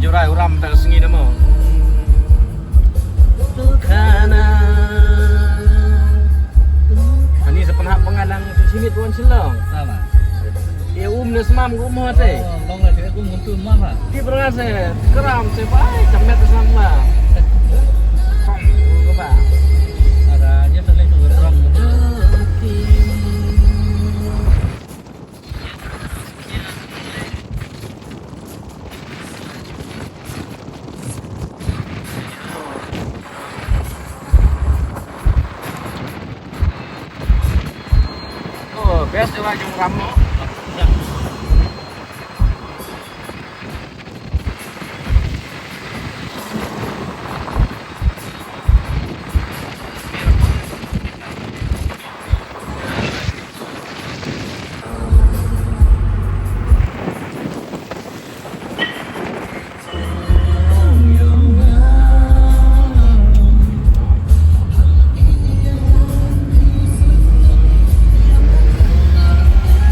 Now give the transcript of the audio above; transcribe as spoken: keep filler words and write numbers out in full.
Jurai uram tak sengi nama. Kana. Ani sa pernah pengalang tu sini tuan Shillong. Sama. Ya um ne semam ke umur te. Oh, long lah cakap aku muntun mama. Di berasa keram sebai cemet sama. Kom, ke ba. Ada aja tak leh tu keram. Oh, best jua jong ram mo.